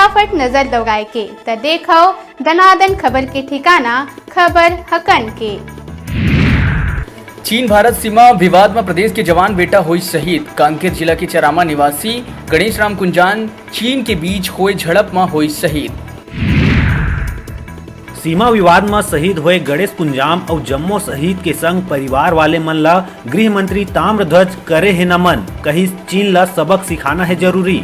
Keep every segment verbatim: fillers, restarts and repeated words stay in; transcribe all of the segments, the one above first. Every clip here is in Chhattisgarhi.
फटाफट नजर दौड़ाए के, त देखव दनादन खबर के ठिकाना, खबर हकन के। चीन भारत सीमा विवाद म प्रदेश के जवान बेटा होइस शहीद। कांकेर जिला के चरामा निवासी गणेश राम कुंजान चीन के बीच होए झड़प म होइस शहीद। सीमा विवाद म शहीद होए गणेश कुंजाम अउ जम्मो शहीद के संग परिवार वाले मन ल गृह मंत्री ताम्रध्वज करे हे नमन, कहिस चीन ल सबक सिखाना हे जरूरी।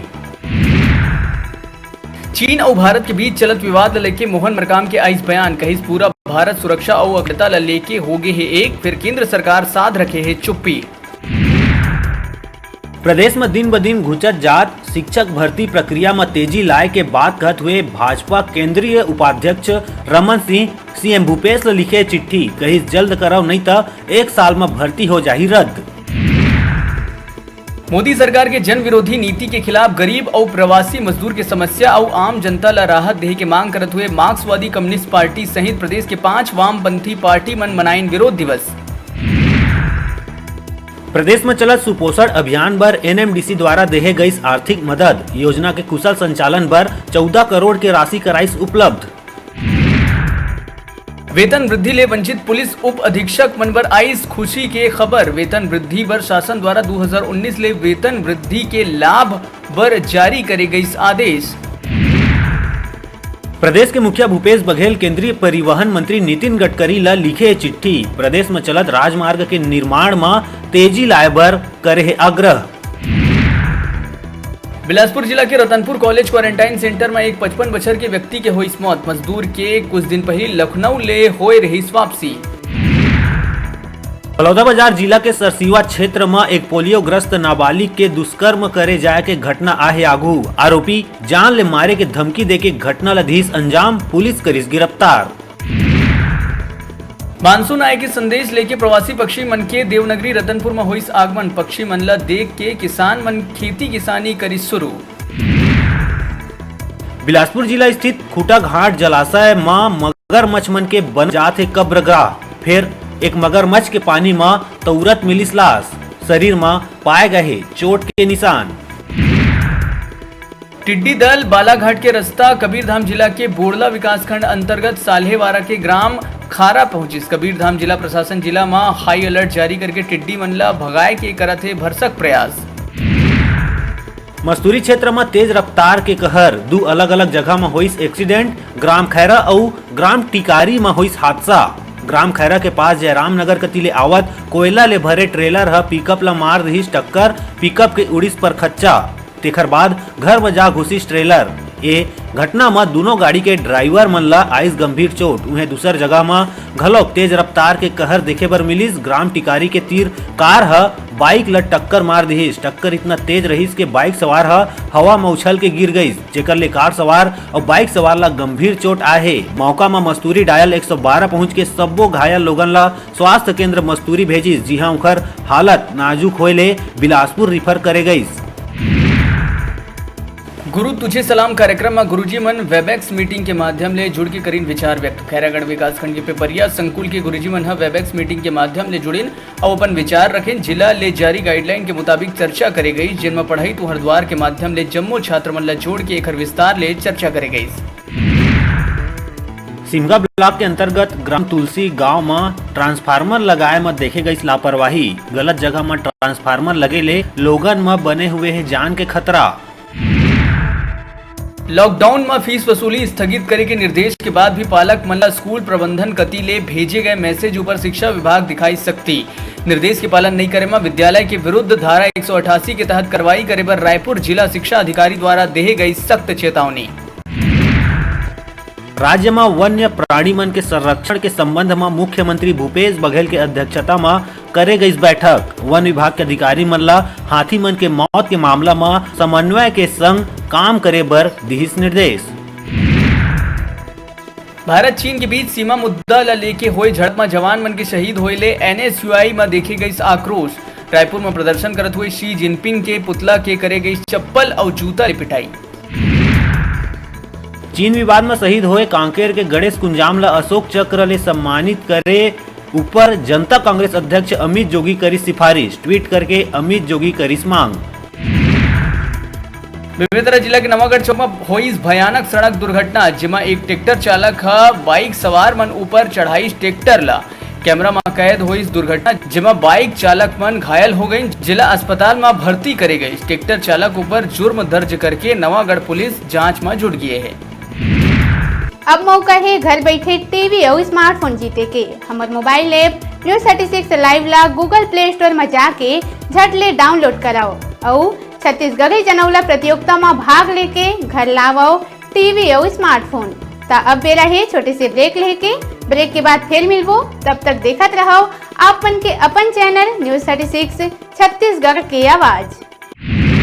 चीन अउ भारत के बीच चलत विवाद ल लेके मोहन मरकाम के आइस बयान, कहिस पूरा भारत सुरक्षा अउ अखंडता ल लेके हो गे हे एक, फेर केंद्र सरकार साध रखे हे चुप्पी। प्रदेश म दिन ब दिन घुचत जात शिक्षक भर्ती प्रक्रिया म तेजी लाए के बात कहत हुए भाजपा केंद्रीय उपाध्यक्ष रमन सिंह सीएम भूपेश ल लिखे चिट्ठी, कहिस जल्द करव नइ त एक साल म भर्ती हो जाही रद्द। मोदी सरकार के जन विरोधी नीति के खिलाफ गरीब अउ प्रवासी मजदूर के समस्या अउ आम जनता ल राहत देहे के मांग करत हुए मार्क्सवादी कम्युनिस्ट पार्टी सहित प्रदेश के पांच वामपंथी पार्टी मन मनाइन विरोध दिवस। प्रदेश म चलत सुपोषण अभियान बर एनएमडीसी द्वारा देहे गइस आर्थिक मदद। योजना के कुशल संचालन बर चौदह करोड़ के राशि कराइस उपलब्ध। वेतन वृद्धि ले वंचित पुलिस उप अधीक्षक मन बर आइस खुशी के खबर। वेतन वृद्धि बर शासन द्वारा दू हज़ार उन्नीस ले वेतन वृद्धि के लाभ बर जारी करे गइस आदेश। प्रदेश के मुखिया भूपेश बघेल केंद्रीय परिवहन मंत्री नितिन गडकरी ल लिखे चिट्ठी, प्रदेश म चलत राजमार्ग के निर्माण म तेजी लाए बर करे हे आग्रह। बिलासपुर जिला के रतनपुर कॉलेज क्वारंटाइन सेंटर म एक पचपन बछर के व्यक्ति के होइस मौत। मजदूर के कुछ दिन पहिली लखनऊ ले होए रहिस वापसी। बलौदाबाजार जिला के सरसीवा क्षेत्र म एक पोलियोग्रस्त नाबालिग के दुष्कर्म करे जाए के घटना आहे आगू। आरोपी जान ले मारे के धमकी देके घटना ल धीस अंजाम, पुलिस करिस गिरफ्तार। मानसून आए के संदेश लेके प्रवासी पक्षी मन के देवनगरी रतनपुर म होइस आगमन। पक्षी मन ल देख के किसान मन खेती किसानी करिस शुरू। बिलासपुर जिला स्थित खूटाघाट जलाशय म मगरमच्छ मन के बन जात हे कब्रगाह। फेर एक मगरमच्छ के पानी म तौरत मिलिस लाश। शरीर म पाए गए हे चोट के निशान। टिड्डी दल बालाघाट के रस्ता कबीरधाम जिला के बोड़ला विकासखंड अंतर्गत साल्हेवारा के ग्राम खारा पहुंचिस। कबीरधाम जिला प्रशासन जिला म हाई अलर्ट जारी करके टिड्डी मन ल भगाए के करत हे भरसक प्रयास। मस्तूरी क्षेत्र म तेज रफ्तार के कहर, दू अलग-अलग जगह म होइस एक्सीडेंट, ग्राम खैरा अउ ग्राम टिकारी म होइस हादसा। ग्राम खैरा के पास जयराम नगर कति ले आवत कोयला ले भरे ट्रेलर ह पिकअप ल मार दिहिस टक्कर, पिकअप के उड़िस परखच्चा। तेखर बाद घर म जा घुसिस ट्रेलर। ए घटना म दूनों गाड़ी के ड्राइवर मन ल आइस गंभीर चोट। उहें, दूसर जगह म घलोक तेज रफ्तार के कहर देखे बर मिलिस। ग्राम टिकारी के तीर कार ह बाइक ल टक्कर मार दिहिस। टक्कर इतना तेज रहिस के बाइक सवार ह हवा म उछल के गिर गइस, जेकर ले कार सवार अउ बाइक सवार ल गंभीर चोट आए हे। मौका म मस्तूरी डायल एक सौ बारह पहुंच के सब्बो घायल लोगन ल स्वास्थ्य केंद्र मस्तूरी भेजिस, जिहां उंखर हालत नाजुक होए ले बिलासपुर रिफर करे गइस। गुरु तुझे सलाम कार्यक्रम म गुरुजी मन वेबएक्स मीटिंग के माध्यम ले जुड़ के करिन विचार व्यक्त। खैरागढ़ विकासखंड के पेपरिया संकुल के गुरुजी मन ह वेबएक्स मीटिंग के माध्यम ले जुड़िन अउ अपन विचार रखिन। जिला ले जारी गाइडलाइन के मुताबिक चर्चा करे गई, जेन म पढ़ई तुंहर द्वार के माध्यम ले जम्मो छात्र मन ल जोड़ के एखर विस्तार ले चर्चा करे गई। सिमगा ब्लॉक के अंतर्गत ग्राम तुलसी गांव म ट्रांसफार्मर लगाए म देखे गइस लापरवाही। गलत जगह म ट्रांसफार्मर लगे ले लोगन म बने हुए हे जान के खतरा। लॉकडाउन म फीस वसूली स्थगित करे के निर्देश के बाद भी पालक मन ल स्कूल प्रबंधन कति ले भेजे गए मैसेज ऊपर शिक्षा विभाग दिखाई सख्ती। निर्देश के पालन नइ करे म विद्यालय के विरुद्ध धारा एक सौ अठासी के तहत कार्रवाई करे बर रायपुर जिला शिक्षा अधिकारी द्वारा देहे गई सख्त चेतावनी। राज्य म वन्य प्राणी मन के संरक्षण के संबंध म मुख्यमंत्री भूपेश बघेल के अध्यक्षता म करे गइस बैठक। वन विभाग के अधिकारी मन ल हाथी मन के मौत के मामला म समन्वय के संग काम करे बर दिहिस निर्देश। भारत चीन के बीच सीमा मुद्दा ल लेके होए झड़प म जवान मन के शहीद होए ले एनएसयूआई म देखे गइस आक्रोश। रायपुर म प्रदर्शन करत हुए शी जिनपिंग के पुतला के करे गइस चप्पल अउ जूता ले पिटाई। चीन विवाद म शहीद होए कांकेर के गणेश कुंजाम ल अशोक चक्र ले सम्मानित करे ऊपर जनता कांग्रेस अध्यक्ष अमित जोगी करिस सिफारिश। ट्वीट करके अमित जोगी करिस मांग। बेमेतरा जिला के नवागढ़ चौक म होइस भयानक सड़क दुर्घटना, जेमा एक ट्रैक्टर चालक ह बाइक सवार मन ऊपर चढ़ाइस ट्रैक्टर ला। कैमरा म कैद होइस दुर्घटना, जेमा बाइक चालक मन घायल हो गइन, जेला अस्पताल म भर्ती करे गइस। ट्रैक्टर चालक ऊपर जुर्म दर्ज करके नवागढ़ पुलिस जांच म जुट गे हे। अब मौका हे घर बइठे टीवी अउ स्मार्टफोन जीते के। हमर mobile app News thirty six Live ला Google Play Store म जाके झट ले डाउनलोड कराओ अउ छत्तीसगढ़ी जनउला प्रतियोगिता म भाग लेके घर लावव टीवी अउ स्मार्टफोन। त अब बेरा हे छोटे से ब्रेक लेके। ब्रेक के बाद फिर मिलबो, तब तक देखत रहव आप मन के अपन channel News thirty six Chhattisgarh के आवाज।